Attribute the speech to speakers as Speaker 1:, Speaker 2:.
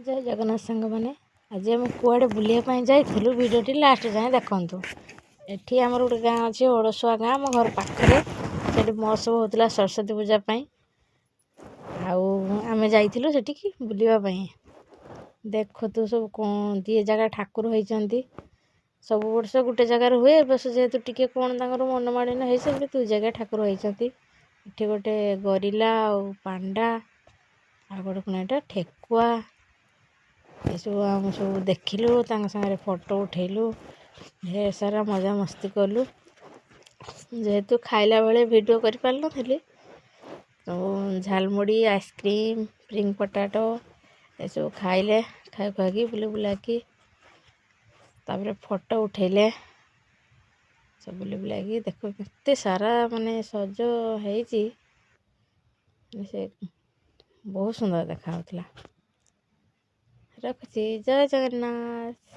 Speaker 1: ଜୟ ଜଗନ୍ନାଥ ସାଙ୍ଗମାନେ, ଆଜି ଆମେ କୁଆଡ଼େ ବୁଲିବା ପାଇଁ ଯାଇଥିଲୁ, ଭିଡ଼ିଓଟି ଲାଷ୍ଟ ଯାଏଁ ଦେଖନ୍ତୁ। ଏଠି ଆମର ଗୋଟେ ଗାଁ ଅଛି, ଓଡ଼ଶୁଆ ଗାଁ, ଆମ ଘର ପାଖରେ। ସେଠି ମହୋତ୍ସବ ହେଉଥିଲା ସରସ୍ୱତୀ ପୂଜା ପାଇଁ, ଆଉ ଆମେ ଯାଇଥିଲୁ ସେଠିକି ବୁଲିବା ପାଇଁ। ଦେଖନ୍ତୁ ସବୁ କ'ଣ ଦୁଇ ଜାଗା ଠାକୁର ହେଇଛନ୍ତି। ସବୁ ବର୍ଷ ଗୋଟେ ଜାଗାରେ ହୁଏ, ଏ ବର୍ଷ ଯେହେତୁ ଟିକେ କ'ଣ ତାଙ୍କର ମନମାଳିନ୍ୟ ହେଇଛି, ସେଥିପାଇଁ ଦୁଇ ଜାଗା ଠାକୁର ହେଇଛନ୍ତି। ଏଠି ଗୋଟେ ଗରିଲା ଆଉ ପାଣ୍ଡା, ଆଉ ଗୋଟେ କ'ଣ ଏଇଟା ଠେକୁଆ, ଏସବୁ ଆମେ ସବୁ ଦେଖିଲୁ। ତାଙ୍କ ସାଙ୍ଗରେ ଫଟୋ ଉଠେଇଲୁ, ଢେର ସାରା ମଜାମସ୍ତି କଲୁ। ଯେହେତୁ ଖାଇଲା ବେଳେ ଭିଡ଼ିଓ କରିପାରିନଥିଲି, ତ ଝାଲମୁଢ଼ି, ଆଇସ୍କ୍ରିମ୍, ସ୍ପ୍ରିଙ୍ଗ ପଟାଟୋ ଏସବୁ ଖାଇଲେ। ଖାଇ ଖୁଆକି ବୁଲି ବୁଲାକି ତାପରେ ଫଟୋ ଉଠେଇଲେ ସବୁ ବୁଲି ବୁଲାକି। ଦେଖ କେତେ ସାରା ମାନେ ସଜ ହେଇଛି, ସେ ବହୁତ ସୁନ୍ଦର ଦେଖାଯାଉଥିଲା। ରଖୁଛି, ଜୟ ଜଗନ୍ନାଥ।